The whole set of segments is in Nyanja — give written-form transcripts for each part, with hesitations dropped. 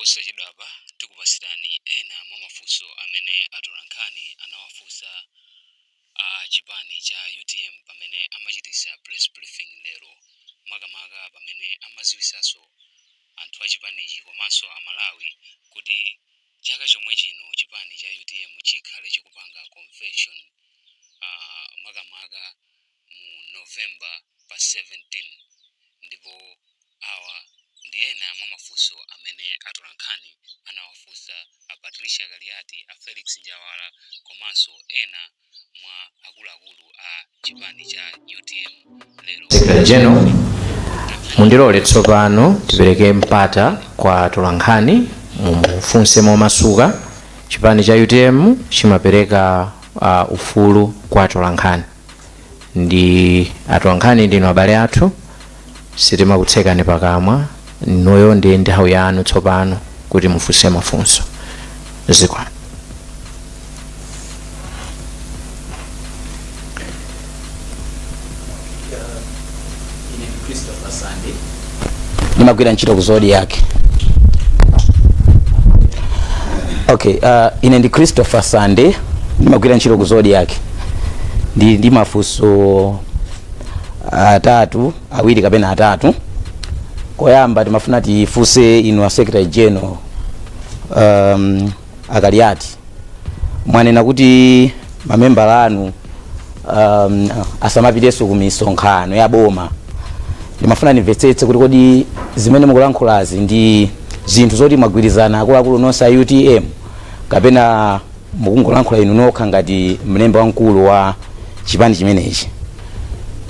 Posachedwapa tikupasirani ena mwa mafunso amene atolankhani anawafunsa a chipani cha UTM pamene amachitisa press briefing lero, makamaka pamene amaziwisanso anthu a chipanichi komanso Amalawi kuti chaka chomwe chino chipani cha UTM chikhale chikupanga convention, makamaka mu November pa 17. Ndipo awa ndi ena mwa mafunso amene atolankhani anawafunsa a Patricia Kaliati, a Felix Njawala komanso ena mwa akuluakulu a chipani cha UTM lero. Secretary General, mundilole tsopano tipereke mpata kwa atolankhani mumufunse momasuka. Chipani cha UTM chimapereka ufulu kwa atolankhani, ndi atolankhani ndinu abale athu, sitimakutsekani pakamwa. Inuyo ndi nthawi yanu tsopano kuti mufunse mafunso. Zikomo. Ine ndi Christopher Sande, ndimagwira ntchito ku Zodiak. Okay, ine ndi Christopher Sande, ndimagwira ntchito ku Zodiak. Ndi mafunso atatu, awiri kapena atatu. Koyamba timafuna tifunse inu a Secretary General, a Kaliati, mwanena kuti mamembala anu asamapitenso ku misonkhano ya boma. Ndimafuna ndimvetsetse kuti kodi zimene mukulankhulazi ndi zinthu zoti mwagwirizana akuluakulu nonse a UTM, kapena mukungolankhula inu nokha ngati mlembi wamkulu wa chipani chimenechi?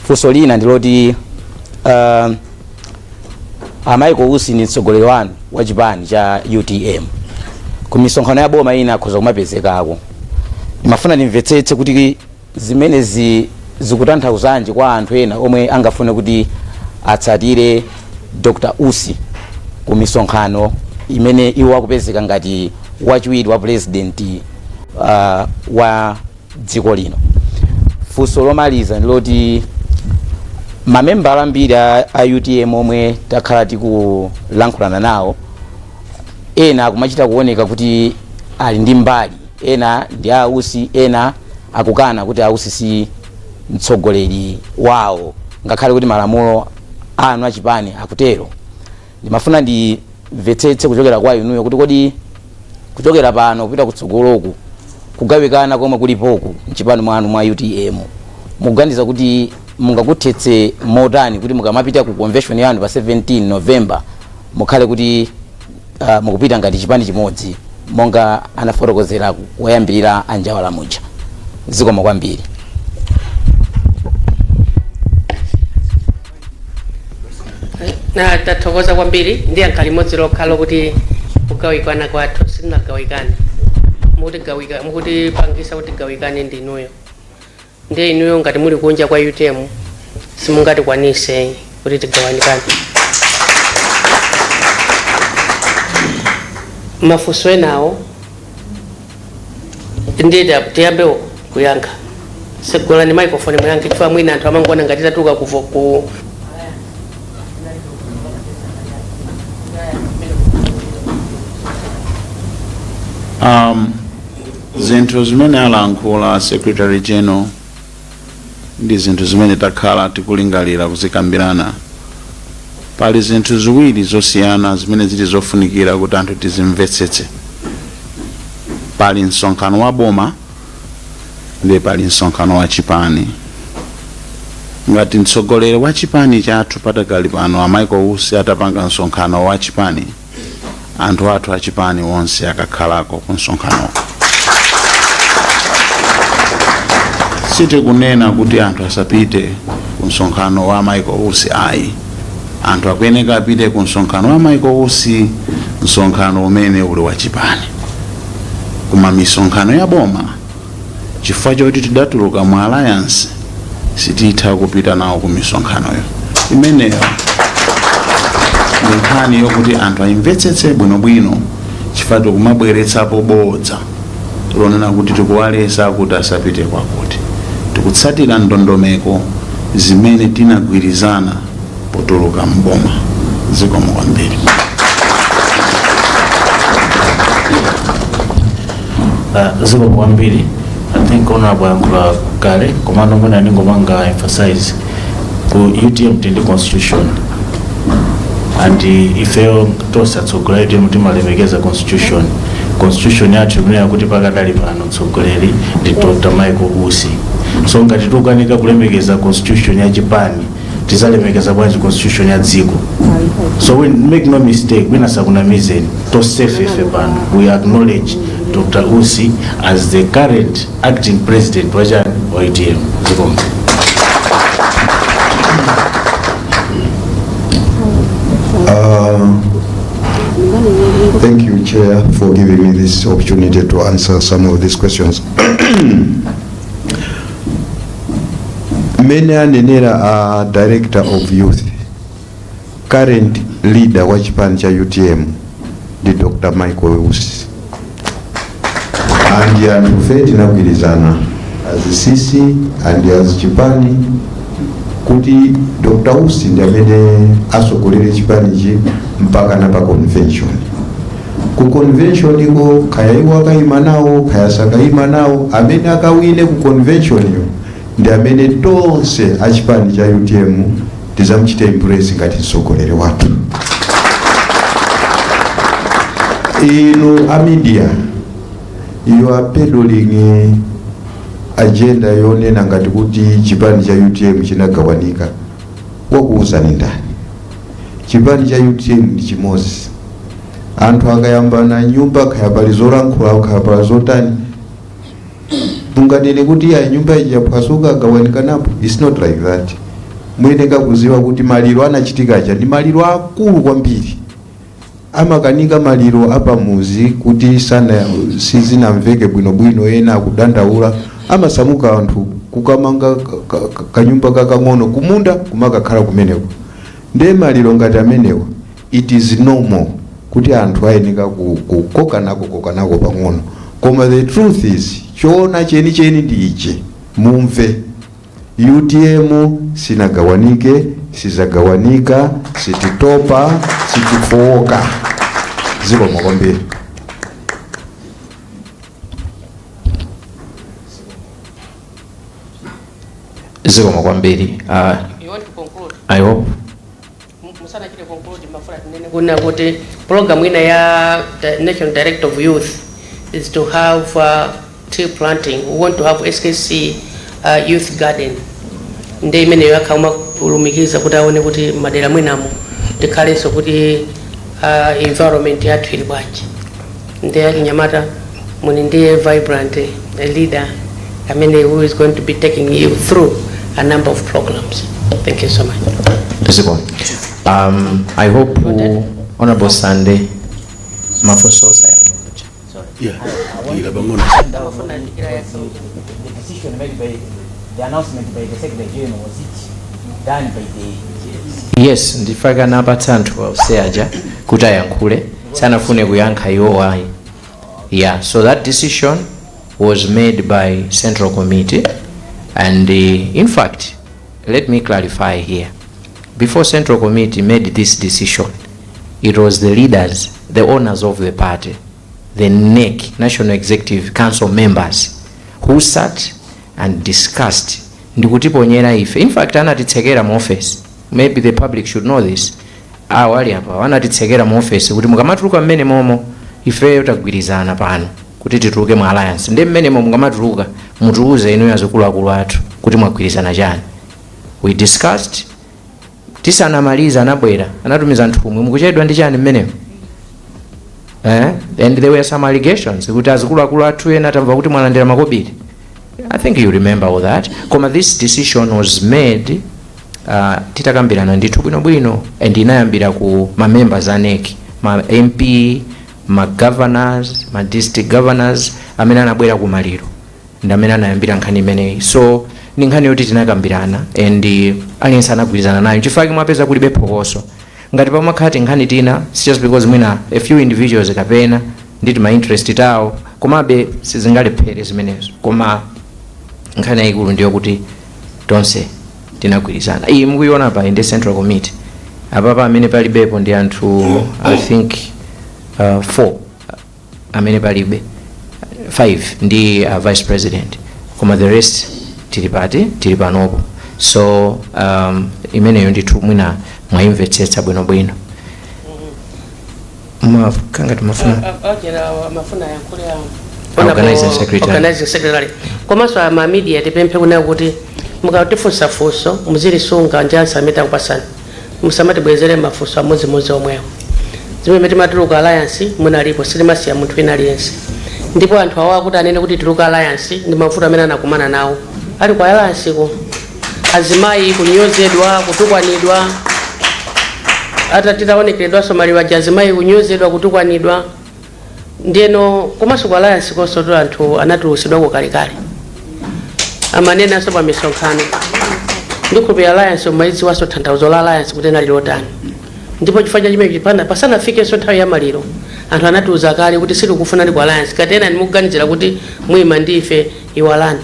Funso lina ndiloti a Michael Usi ndi mtsogoleri wanu wa chipani cha UTM, ku misonkhano ya boma ina akhoza kumapezekako. Ndimafuna ndimvetsetse kuti zimenezi zikutanthauzanji kwa anthu ena omwe angafune kuti atsatire Dr Usi ku misonkhano imene iwo akupezeka ngati wachiwiri wa president wa dziko lino. Funso lomaliza ndiloti mamembala ambiri a UTM omwe takhala tikulankhulana nawo, ena akumachita kuoneka kuti ali ndi mbali, ena ndi a Usi, ena akukana kuti a Usi si mtsogoleri wawo ngakhale kuti malamulo anu achipani akutero. Ndimafuna ndimvetsetse kuchokera kwa inuyo kuti kodi kuchokera pano kupita kutsogoloku, kugawikana komwe kulipoku mchipani mwanu mwa UTM, mukuganiza kuti mungakuthetse motani kuti mukamapita ku convention yanu pa 17 November mukhale kuti mukupita ngati chipani chimodzi monga anafotokozera koyambirira a Njawala muja? Zikomo kwambiri. Na tathokoza kwambiri. Ndiyankha limodzi lokha lokuti kugawikana kwathu sitinagawikane. Mukutigawika, mukutipangisa kuti tigawikane ndinuyo. Ndiye inuyo ngati muli kunja kwa UTM simungatikwanise kuti tigawanikane. Mafunso enawo ndiye tiyambe kuyankha. Segulani microphone muyankhe, chifukwa mwina anthu amangoona ngati tatuka ku Zinthu zimene alankhula Secretary General ndi zinthu zimene takhala tikulingalira kuzikambirana. Pali zinthu ziwiri zosiyana zimene zili zofunikira kuti anthu tizimvetsetse. Pali msonkhano wa boma ndi pali msonkhano wa chipani. Ngati mtsogoleri wa chipani chathu patakali pano a Michael Usi atapanga msonkhano wa chipani, anthu athu achipani onse akakhalako ku msonkhanoko. Sitikunena kuti anthu asapite ku msonkhano wa Michael Usi, ayi. Anthu akuyeneka apite ku msonkhano wa Michael Usi, msonkhano umene uli wa chipani. Koma misonkhano ya boma, chifukwa choti tidatuluka mu alliance, sititha kupita nawo ku misonkhanoyo. Imeneyo ndi nkhani yokuti anthu ayimvetsetse bwinobwino, chifukwa tikumabweretsapo bodza lonena kuti tikuwalesa kuti asapite kwakuti. Tikutsatira ndondomeko zimene tinagwirizana potuluka mboma. Zikomo kwambiri. Zikomo kwambiri. I think honorable yankhula kale, komano mwina ndingomanga emphasize ku UTM tindi constitution, and ifeyo tonse atsogoleri UTM timalemekeza constitution. Constitution yathu ikunena kuti pakadali pano mtsogoleri ndi Dr Michael Usi. So ngati tikukanika kulemekeza constitution ya chipani, tizalemekeza bwanji constitution ya dziko? So we make no mistake, wina sakunamizeni, tonsefe ife pano we acknowledge Dr Usi as the current acting president wachani, wa UTM. Zikomo. Thank you, Chair, for giving me this opportunity to answer some of these questions. Mene anenera a Director of Youth, current leader wa chipani cha UTM ndi Dr. Michael Usi, and anthufe tinagwirizana as CC and as chipani kuti Dr. Usi ndi amene asogolere chipanichi mpaka na pa convention. Ku convention iko, kaya iwo akayima nawo, kaya sakayima nawo, amene akawine ku convention yo ndi amene tonse achipani cha UTM tizamuchita embrace ngati mtsogoleri wathu. Inu a media, you are peddling agenda yonena ngati kuti chipani cha UTM chinagawanika. Wakuwuzani ndani? Chipani cha UTM ndi chimodzi. Anthu akayambana nyumba, kaya pali zolankhula, kaya pali zotani, munganene kuti ya nyumba iji yaphwasuka, agawanikanapo? It's not like that. Muyeneka kuziwa kuti maliro anachitika aja ndi maliro akulu kwambiri. Amakanika maliro apamuzi kuti sana sizinamveke bwinobwino, ena akudandaula, amasamuka anthu kukamanga kanyumba kakang'ono kumunda, kumakakhala kumeneko. Ndiye maliro ngati amenewa, it is normal kuti anthu ayeneka kukokanako kokanako pang'ono. Koma the truth is, choona chenicheni ndi ichi, mumve: UTM sinagawanike, sizagawanika, sititopa, sitifowoka. Zikomo kwambiri. Zikomo kwambiri. You want to conclude? I hope Musanachite conclude, mafuna tinene kuna kuti program ina ya the National Director of Youth is to have tree planting. We want to have SKC youth garden. Ndi imeneyo akhauma kulumikiza kuti aone kuti madera mwinamo tikhalenso kuti environment yathu ili bwanji. Ndi achinyamata muli ndiye vibrant leader amene who is going to be taking you through a number of programs. Thank you so much. Zikomo. I hope Honorable Sunday mafunso osayankhe. Yeah, ila pang'ono. The decision made by the announcement by the Secretary General, was it done by the Yes, ndifaka napatsa anthu onse aja kuti ayankhule, sanafune kuyankha iwo ayi. Yeah, so that decision was made by Central Committee, and in fact, let me clarify here: before Central Committee made this decision, it was the leaders, the owners of the party, the NEC, National Executive Council members, who sat and discussed ndikutiponyera ife. In fact, anatitsekera mu office. Maybe the public should know this. Awo ali apa, anatitsekera mu office kuti mukamatuluka mmene momo, ifeyo tagwirizana pano kuti tituluke mu alliance, ndi mmenemo mukamatuluka mutiuze inuyo azikuluakulu athu kuti mwagwirizana chani. We discussed. Tisanamaliza, anabwera, anatumiza nthumwi, mukuchedwa ndi chani mmenemo? Eh? And there were some allegations kuti azikuluakulu athu ena tamva kuti mwalandira makobiri. I think you remember all that. Koma this decision was made titakambirana ndithu bwinobwino, and inayambira ku ma members a NEC, ma MP, ma governors, ma district governors amene anabwera ku maliro ndi amene anayambira nkhani imeneyi. So ndi nkhani yoti tinakambirana and aliyense anagwirizana nayo, chifukwa mwapeza kulibe phokoso. Ngati pamakhala nkhani tina, it's just because mwina a few individuals kapena nditi ma interest tawo, komabe sizingalephere zimenezo. Koma nkhani yayikulu ndiyo kuti tonse tinagwirizana. Iyi mukuiona pa ndi Central Committee. Apapa amene palibepo ndi anthu, I think, four amene palibe. 5 ndi vice president, koma the rest tili pati? Tili panopo. So imeneyo ndithu mwina mwayimvetsetsa bwinobwino. Kangati mafuna Mafuna yankhule. Organizing secretary. Organizing secretary. Komanso ama media, tipemphe kunena kuti mukatifunsa funso muzilisunga ndi answer amene takupasani, musamatibwezere mafunso amodzimodzi omwewo. Zimene timatuluka alliance munalipo, sitimasiya munthu wina aliyense. Ndipo anthu awa kuti anene kuti tuluka alliance ndi mavuto amene anakumana nawo ali ku alliance ko, azimayi kunyozedwa, kutukwanidwa, atatitaonekeredwanso maliro aja, azimayi kunyozedwa, kutukwanidwa. Ndiyeno komanso ku alliance konso tu anthu anatulusidwako kalekale, amanenanso pa misonkhano. Ndikhulupirira alliance umaidziwanso tanthauzo la alliance kuti inali lotani. Ndipo chifukwa cha chimene chipanda pasanafikenso nthawi ya maliro, anthu anatiuza kale kuti sitikufunani ku alliance. Katena ndimukuganizira kuti mwima ndi ife, iwalani.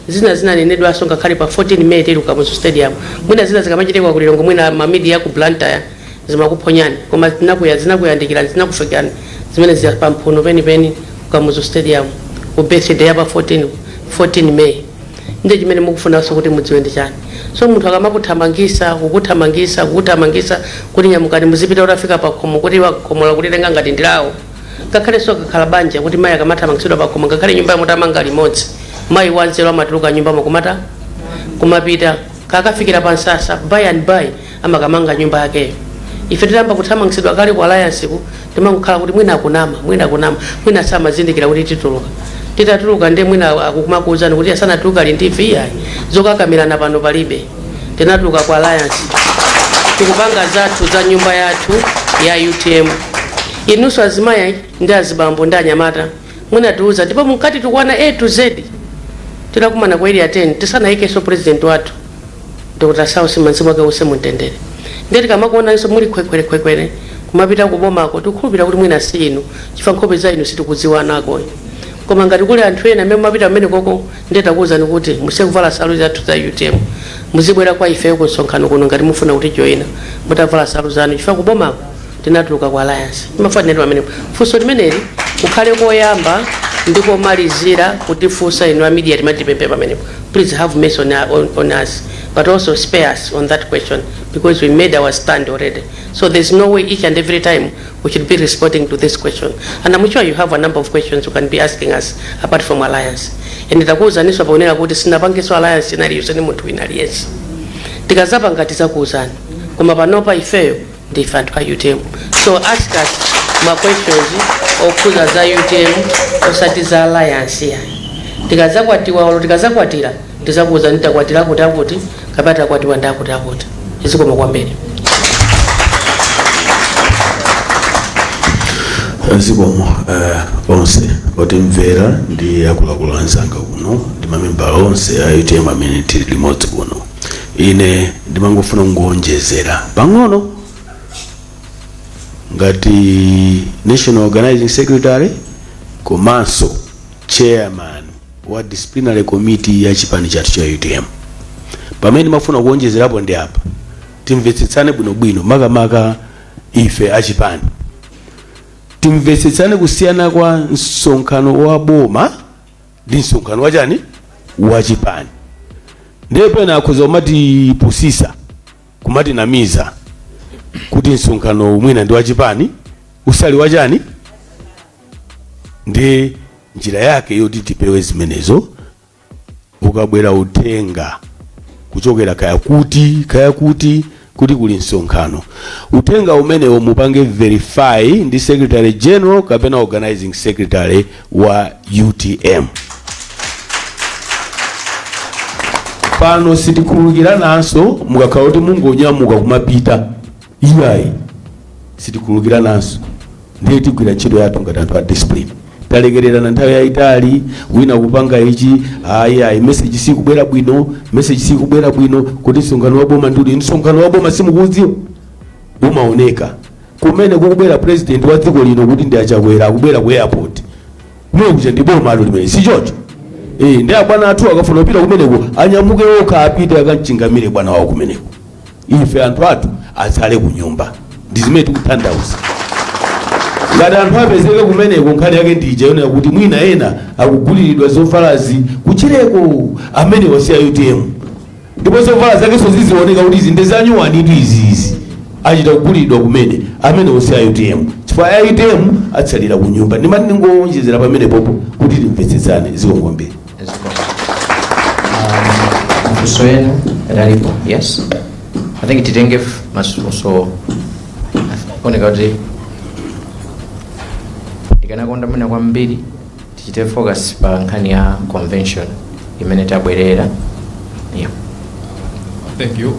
Zina zinanenedwanso ngakhale pa 14 May tili ku Kamuzu Stadium. Mwina zina zikamachitika ku Lilongwe, mwina ma media ku Blantyre zimakuphonyani, koma zinakuyandikirani, zinakufikirani zimene zili pamphuno penipeni ku Kamuzu Stadium ku birthday ya pa 14 May. Ndiye chimene mukufunanso kuti mudziwe ndi chani? So munthu akamakuthamangisa, kukuthamangisa, kukuthamangisa kuti nyamukani muzipita, utafika pa khomo kuti wakhomo lakulitenga ngati ndilawo. Ngakhalenso kakhala banja kuti mayi akamathamangisidwa pa khomo, ngakhale nyumba mutamanga limodzi, mayi wanzeru amatuluka nyumba makumata kumapita, kakafikira pa nsasa, by and by amakamanga nyumba yakeyo. Ife titamba kuthamangisidwa kale ku alliance ku, timakukhala kuti mwina akunama, mwina akunama, mwina samazindikira kuti tituluka. Titatuluka ndiye mwina akumakuwuzani kuti asanatuluka ali ndi ife. Iyayi, zokakamirana pano palibe. Tinatuluka ku alliance, tikupanga zathu za nyumba yathu ya UTM. Inunso azimayi ndi azibambo ndi anyamata mwinatiuza, ndipo mukati tikwana A to Z. Tinakumana ku Area 10 tisanayikenso president wathu Dr. Saulos, mzimu wake uuse mumtendere. Ndiye tikamakuonanso muli khwekhwerekhwekhwere kumapita kubomako, tikukhulupirira kuti mwina si inu, chifukwa nkhope za inu sitikudziwanako. Koma ngati kuli anthu ena amene mumapita pamene koko, ndiye takuwuzani kuti musiye kuvala salu zathu za UTM, muzibwera kwa ifeyo ku msonkhano kuno ngati mufuna kuti joina mutavala salu zanu, chifukwa kubomako tinatuluka ku alliance. Imafanira pamenepo. Funso limeneli kukhale koyamba ndi komalizira kutifunsa inu a media. Timatipemphe pamenepo, please have mercy on us, but also spare us on that question, because we made our stand already. So there's no way each and every time we should be responding to this question, and I'm sure you have a number of questions you can be asking us apart from alliance. And takuwuzaninso paonera kuti sinapangenso alliance inaliyonse ndi munthu wina aliyense. Tikazapanga tizakuwuzani, koma panopa ifeyo ndife anthu a UTM. So ask us ma questions okhuza za UTM, osati za alliance yayi. Tikazakwatiwa olo tikazakwatira, tizakuwuzani takwatira kuti akuti kapena takwatiwa ndi akuti akuti. Izikoma kwambiri. Zikomo onse otimvera ndi akuluakulu anzanga kuno ndi mamembala onse a UTM amene tili limodzi kuno. Ine ndimangofuna kungonjezera pang'ono ngati national organizing secretary komanso chairman wa disciplinary committee ya chipani chathu cha UTM. Pamene ndimafuna kuonjezerapo ndi apa: timvetsetsane bwinobwino, makamaka ife achipani, timvetsetsane kusiyana kwa msonkhano wa boma ndi msonkhano wachani, wa chipani. Ndiye pena akhoza kumatipusisa, kumatinamiza kuti msonkhano mwina ndi wachipani usali wachani. Ndi njira yake yoti tipewe zimenezo, ukabwera uthenga kuchokera kaya kuti kaya kuti kuti kuli msonkhano, uthenga umenewo mupange verify ndi secretary general kapena organizing secretary wa UTM. Pano sitikhulukirananso mukakhala kuti mungonyamuka kumapita, iyayi, sitikhulukirananso. Ndiye tigwira ntchito yathu ngati anthu a discipline. Talekererana nthawi yayitali, wina kupanga ichi, ayi ayi, message sikubwera bwino, message sikubwera bwino kuti msonkhano wa boma ndi msonkhano wa boma simukuudziwa, umaoneka kumene kukubwera president wa dziko lino kuti ndi achakwera akubwera ku airport kumene kuja, ndi boma alo limene sichocho. Eh, ndi abwana athu akafuna kupita kumeneko anyamuke okha apite akamchingamire bwana wawo kumeneko, ife anthu athu atsale ku nyumba. Ndi zimene tikutanthauza. Ngati anthu apezeke kumeneko, nkhani yake ndija yonena kuti mwina ena akuguliridwa zovalazi kuchireko, amene wasiya UTM, ndipo zovala zakenso zizioneka kuti izi ndi zanyuwanitu, iziizi achita kugulidwa kumene, amene wasiya UTM, chifukwa a UTM atsalira ku nyumba. Ndimati ndingowonjezera pamene popo kuti timvetsetsane. Zikomo kwambiri. Mafunso ena adalipo? Yes, I think titenge mafunso. Oneka kuti ndikanakonda mwina kwambiri tichite focus pa nkhani ya convention imene tabwerera, yeah. Thank you.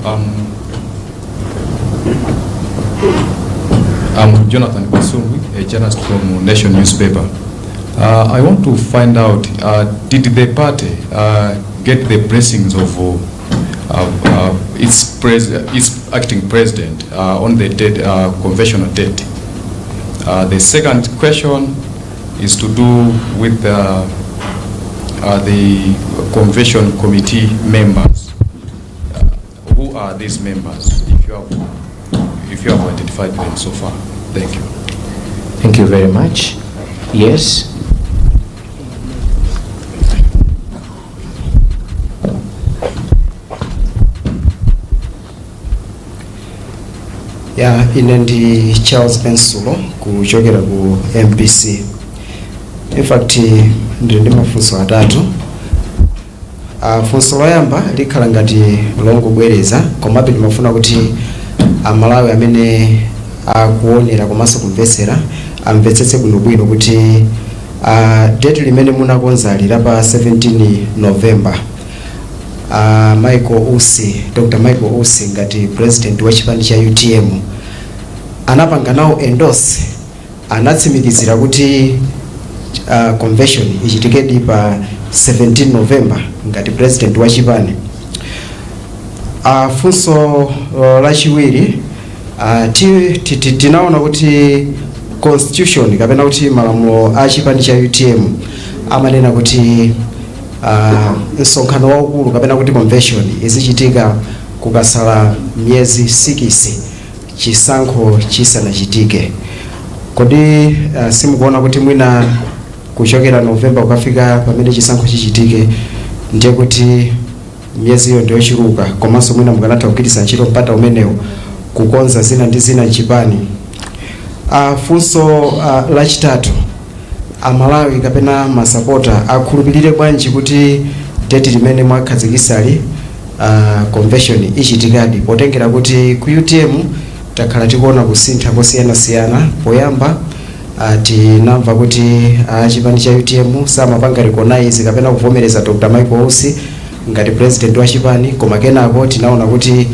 I'm Jonathan Kwasungwi, a journalist from Nation newspaper. I want to find out, did the party get the blessings of its acting president on the date, conventional date? The second question is to do with the convention committee members. Who are these members, if you have identified them so far? Thank you. Thank you very much. Yes. Ya, ine ndi Charles Pensulo kuchokera ku MBC. In fact, ndili ndi mafunso atatu. Funso loyamba likhala ngati longobwereza, komabe ndimafuna kuti Amalawi amene akuonera komanso kumvetsera amvetsetse bwinobwino kuti date limene munakonzali la pa 17 November, Michael Usi, Dr Michael Usi, ngati president wa chipani cha UTM, anapanga nawo endorse, anatsimikizira kuti convention ichitikedi pa 17 November ngati president wa chipani? Funso lachiwiri, tinaona kuti constitution kapena kuti malamulo a chipani cha UTM amanena kuti msonkhano waukulu kapena kuti convention izichitika kukasala miyezi 6 chisankho chisanachitike. Kodi simukuona kuti mwina kuchokera November kukafika pamene chisankho chichitike ndiye kuti miyeziyo ndiyochuluka, komanso mwina mukanatha kugwiritsa ntchito mpata umenewu kukonza zina ndi zina mchipani? Funso lachitatu, Amalawi kapena masapota akhulupirire bwanji kuti date limene mwakhazikisali, convention ichitikadi, potengera kuti ku UTM takhala tikuona kusintha kosiyanasiyana? Poyamba tinamva kuti chipani cha UTM samapanga recognize kapena kuvomereza Dr Michael Usi ngati president wa chipani, koma kenako tinaona kuti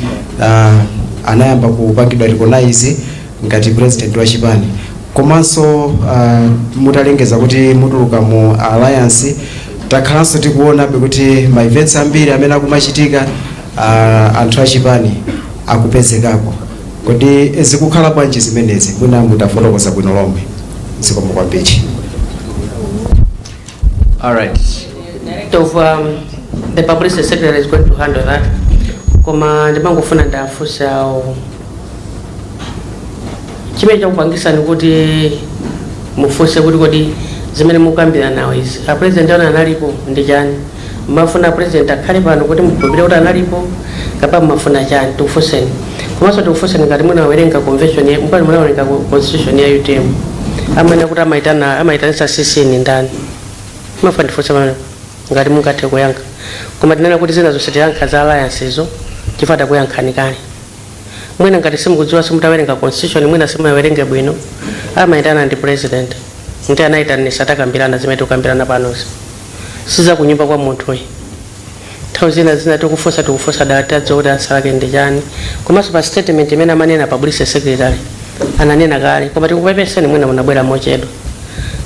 anayamba kupangidwa recognize ngati president wa chipani. Komanso mutalengeza kuti mutuluka mu alliance, takhalanso tikuonabe kuti ma events ambiri amene akumachitika, anthu achipani akupezekako. Kodi zikukhala bwanji zimenezi? Mwina mutafotokoza bwino lomwe. Zikomo kwambiri. All right. Of the publicity secretary is going to handle that, koma ndimangofuna ndafunsa awo, chimene chakupangisani kuti mufunse kuti kodi zimene mukambira nawo izi a president ano analipo ndi chani? Mafuna president akhale pano kuti mukhulupirire kuti analipo, kapena mumafuna chani? Tikufunseni. Komanso tikufunseni ngati munawerenga convention mukati munawerenga constitution ya UTM, amene kuti amaitana, amaitanisa CC ni ndani? Mafuna ndifunse pamene ngati mungathe kuyankha, koma tinena kuti zina zonse tiyankha za alliance izo chifukwa takuyankhani kale. Mwina ngati simukudziwa, simutawerenga constitution, mwina simunawerenge bwino, amayitana ndi president, ndi anayitanisa, takambirana zimene tikukambirana panozi, sizakunyumba kwa munthuyi. Nthawi zina zina tikufunsa, tikufunsa dala tadziwa kuti answer lake ndi chani. Komanso pa statement imene amanena publicity secretary ananena kale, koma tikupepeseni, mwina munabwera mochedwa,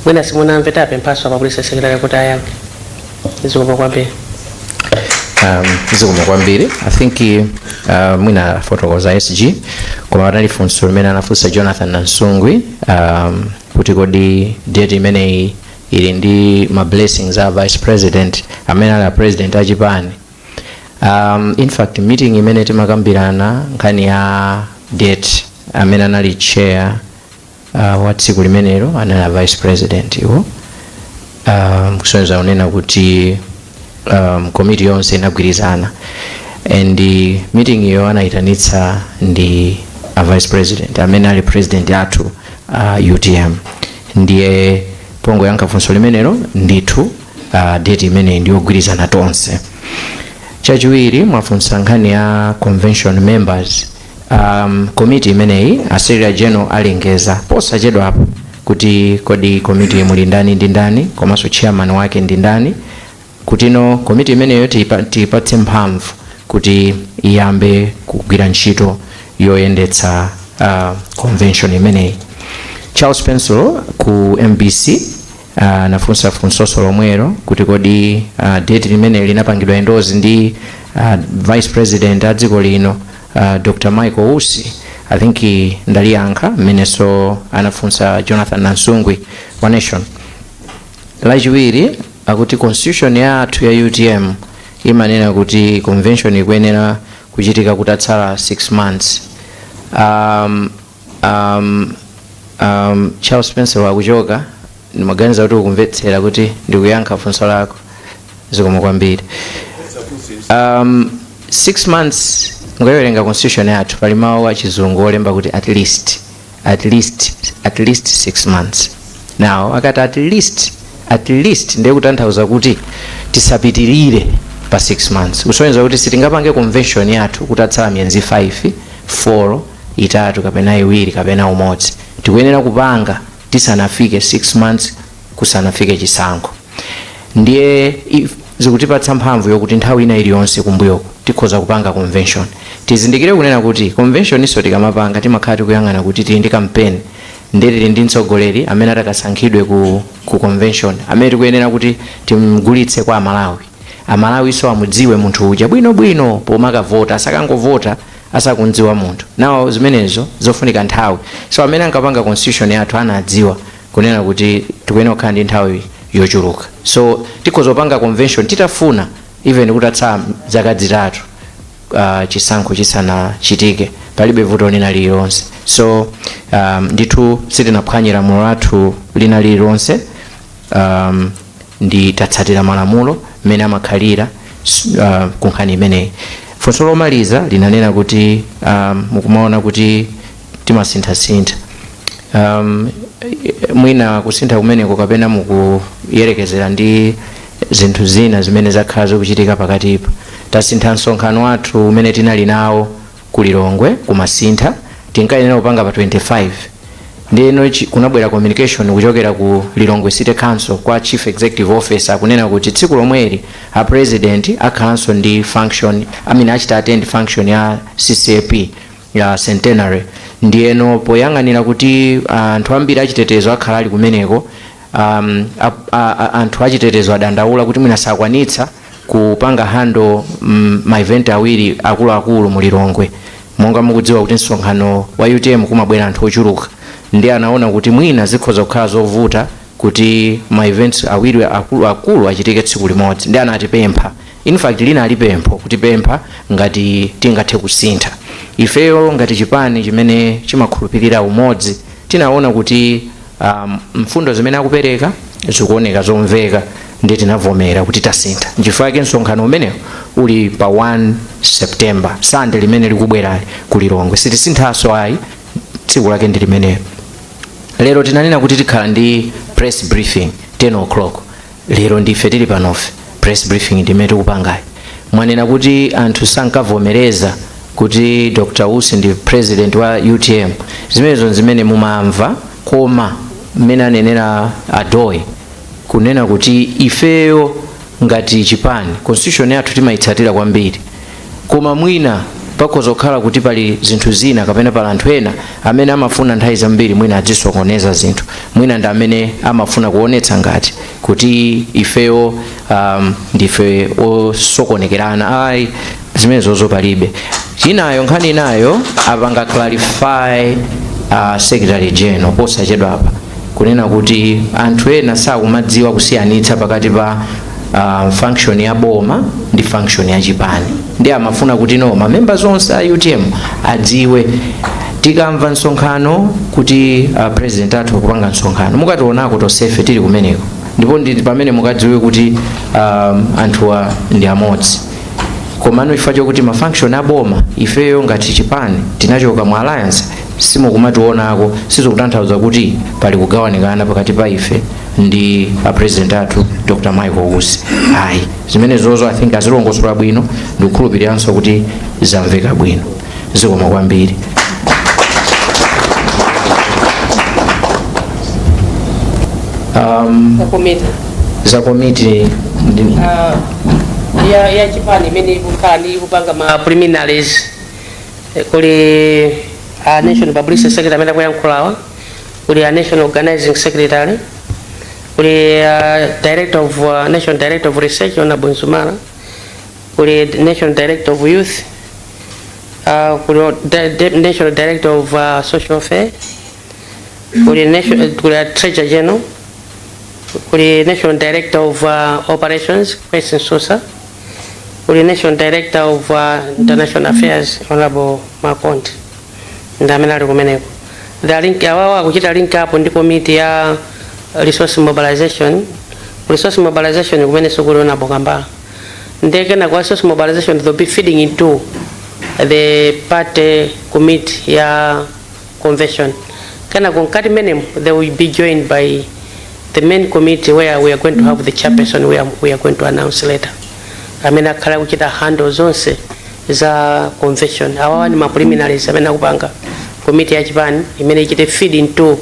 mwina simunamve. Tapemphaso publicity secretary kuti ayankhe. Zikomo kwambiri. Zikomo kwambiri. I think mwina fotokoza SG, koma panali funso limene anafunsa Jonathan Nansungwi kuti kodi date imeneyi ili ndi ma blessings a vice president amene ali a president achipani? In fact, meeting imene timakambirana nkhani ya date, amene anali chair wa tsiku limenelo anali a vice president iwo, kusonyeza kunena kuti komiti yonse inagwirizana, and meeting iyo anayitanitsa ndi a vice president amene ali president athu UTM. Ndiye pongoyankha funso limenelo, ndithu date imeneyi ndiyogwirizana tonse. Chachiwiri, mwafunsa nkhani ya convention members. Komiti imeneyi, a secretary general alengeza posachedwapo kuti kodi komiti muli ndani ndi ndani, komanso chairman wake ndi ndani, kuti no komiti imeneyo tiyipatse mphamvu kuti iyambe kugwira ntchito yoyendetsa convention imeneyi. Charles Pencil ku MBC nafunsa funsoso lomwelo kuti kodi date limene linapangidwa endorse ndi vice president a dziko lino, Dr Michael Usi. I think ndaliyankha mmenenso anafunsa Jonathan Nansungwi wa Nation. Lachiwiri akuti constitution yathu ya UTM imanena kuti convention ikuyenera kuchitika kutatsala 6 months. Charles Spencer wakuchoka, ndimaganiza kuti ukumvetsera kuti ndikuyankha funso lako. Zikomo kwambiri. 6 months, mukawerenga constitution yathu pali mawu achizungu olemba kuti at least, at least, at least 6 months. Now akati at least, at least, ndiye kutanthauza kuti tisapitirire pa 6 months, kusonyeza kuti sitingapange convention yathu kutatsala miyezi 5, 4, 3 kapena 2 kapena 1. Tikuyenera kupanga tisanafike 6 months kusanafike chisankho. Ndiye zikutipatsa mphamvu yokuti nthawi ina iliyonse kumbuyoko tikhoza kupanga convention. Tizindikire kunena kuti convention iso tikamapanga timakhala tikuyang'ana kuti tili ndi campaign, ndiye tili ndi mtsogoleri amene atakasankhidwe ku convention, amene tikuyenera kuti timgulitse kwa Amalawi, Amalawi so amudziwe munthu uja bwinobwino pomakavota, asakangovota asakundziwa munthu nawo. Zimenezo zofunika nthawi. So amene ankapanga constitution yathu anadziwa kunena kuti tikuyenera kukhala ndi nthawi yochuluka, so tikhoza kupanga convention titafuna even kutatsala zaka 3 chisankho chisanachitike, palibe vuto lina lililonse. So ndithu sitinaphwanye lamulo lathu lina lililonse, ndi tatsatira malamulo mmene amakhalira ku nkhani imeneyi. Funso lomaliza linanena kuti mukumaona kuti timasinthasintha, mwina kusintha kumeneko kapena mukuyerekezera ndi zinthu zina zimene zakhala zikuchitika pakatipa. Tasintha msonkhano wathu umene tinali nawo ku Lilongwe kumasintha, tinkayenera kupanga pa 25. Ndiyeno kunabwera communication kuchokera ku Lilongwe City Council kwa chief executive officer kunena kuti tsiku lomweli a president akhalanso ndi function, I mean, achita attend function ya CCAP ya centenary. Ndiyeno poyang'anira kuti anthu ambiri achitetezo akhala ali kumeneko, anthu achitetezo adandaula kuti mwina sakwanitsa kupanga handle ma event awiri akuluakulu mu Lilongwe, monga mukudziwa kuti msonkhano wa UTM kumabwera anthu ochuluka. Ndi anaona kuti mwina zikhoza kukhala zovuta kuti ma events awiri akulu akulu achitike tsiku limodzi, ndi anatipempha, in fact linali pempho, kutipempha ngati tingathe kusintha. Ifeyo ngati chipani chimene chimakhulupirira umodzi tinaona kuti mfundo zimene akupereka zikuoneka zomveka, ndi tinavomera kuti tasintha. Nchifukwa chake msonkhano umenewo uli pa 1 September, Sunday limene likubwerali, ku Lilongwe. Sitisinthanso ayi, tsiku lake ndi limenelo. Lero tinanena kuti tikhala ndi press briefing 10 o'clock. Lero ndife tili panofe, press briefing ndimene tikupangayi. Mwanena kuti anthu sankavomereza kuti Dr Usi ndi president wa UTM. Zimenezo zimene mumamva, koma mmene anenera adoyi kunena kuti ifeyo ngati chipani constitution yathu timayitsatira kwambiri, koma mwina pakhoza kukhala kuti pali zinthu zina kapena pali anthu ena amene amafuna nthawi zambiri mwina azisokoneza zinthu, mwina ndi amene amafuna kuonetsa ngati kuti ifeyo ndife osokonekerana. Ayi, zimenezozo palibe. Chinayo, nkhani inayo apanga clarify secretary general posachedwa apa kunena kuti anthu ena sakumadziwa kusiyanitsa pakati pa function ya boma ndi function ya chipani, ndi amafuna kuti no ma members onse a UTM adziwe. Tikamva msonkhano kuti president athu akupanga msonkhano, mukationako tonsefe tili kumeneko, ndipo ndi pamene mukadziwe kuti anthuwa ndi amodzi. Komano chifukwa chokuti ma function aboma, ifeyo ngati chipani tinachoka mu alliance, simukumationako, sizikutanthauza kuti pali kugawanikana pakati pa ife ndi a president athu Dr Michael Usi, ayi. Zimenezozo I think azilongosola bwino, ndikukhulupiriranso kuti zamveka bwino. Zikomo kwambiri. Komiti. Za komiti ya chipani imene ikukhala ndi kupanga ma preliminaries. Kuli a national publicity secretary amene akuyankhulawa, kuli a national organizing secretary, kuli director of national director of research, Honorable Nzumara, kuli national director of youth, kuli national director of social welfare, kuli a treasurer general, kuli national director of operations, Kwesi Sosa, kuli national director of international affairs, Honorable Makonti, ndi amene ali kumeneko. The link awawa akuchita link up ndi komiti ya resource mobilization. Resource mobilization kumene kuli Honorable Kambala, ndekena kwa resource mobilization they'll be feeding into the party committee ya convention. Kenako mkati menemo they will be joined by the main committee, where we are going to have the chairperson we are going to announce later, amene akhala kuchita handle zonse za convention. Awawa ni ma preliminaries amene akupanga committee ya chipani imene ichite feed into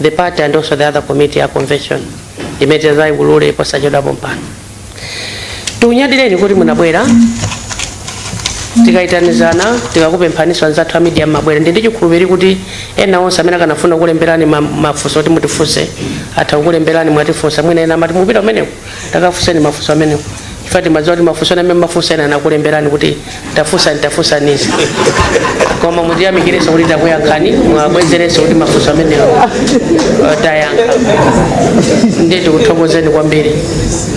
the party and also the other committee ya convention imene tizayiulule posachedwapo mpano. Tikunyadireni kuti munabwera. Tikaitanizana, tikakupemphaniso anzathu a media, mabwera. Ndi ndichikhulupiriro kuti ena onse amene akanafuna kulemberani mafunso kuti mutifunse atha kukulemberani, mwatifunsa. Mwina ena amati mupita kumeneko, takafunseni mafunso amenewo, chifukwa timadziwa kuti mafunso amene mafunso ena anakulemberani kuti tafunsani, tafunsanizi, koma mutiyamikirenso kuti takuyankhani, mwabwezerenso kuti mafunso amenewo tayankha. Ndiye tikuthokozeni kwambiri,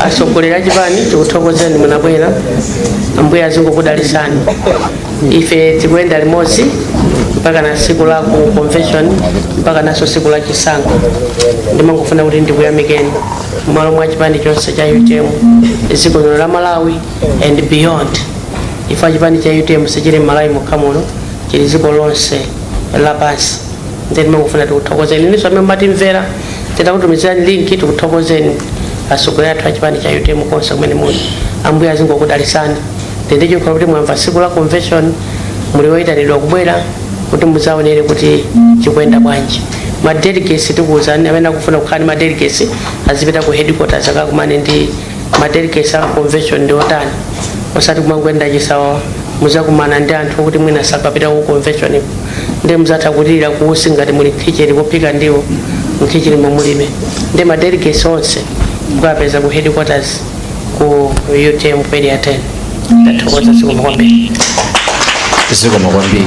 atsogoleri achipani, tikuthokozeni munabwera. Ambuye azingokudalisani. Ife tikuyenda limodzi mpaka na tsiku la ku convention, mpaka naso tsiku la chisankho. Ndimangofuna kuti ndikuyamikeni m'malo mwa chipani chonse cha UTM, dziko lino la Malawi and beyond. Ife chipani cha UTM sichili m'Malawi mokha muno, chili dziko lonse lapansi. Ndiye ndimangofuna tikuthokozeni inunso amene mumatimvera, titakutumizirani link. Tikuthokozeni atsogoleri athu a chipani cha UTM konse kumene muli. Ambuye azingokudalisani. Ndichikhala kuti mwamva tsiku la convention, muli woyitanidwa kubwera kuti mudzaonere kuti chikuyenda bwanji. Ma delegates tikuwuzani, amene akufuna kukhala ndi ma delegates azipita ku headquarters akakumane ndi ma delegates a convention ndi otani, osati kumangoyenda chisawawa. Muzakumana ndi anthu okuti mwina sakapita ku convention iko, ndi muzatha kutilira kuusi ngati muli khicheni kophika ndiwo mkhicheni mulibe. Ndi ma delegates onse mukapeza ku headquarters ku UTM ku Area 10. Ndathokoza, zikomo kwambiri. Zikomo kwambiri.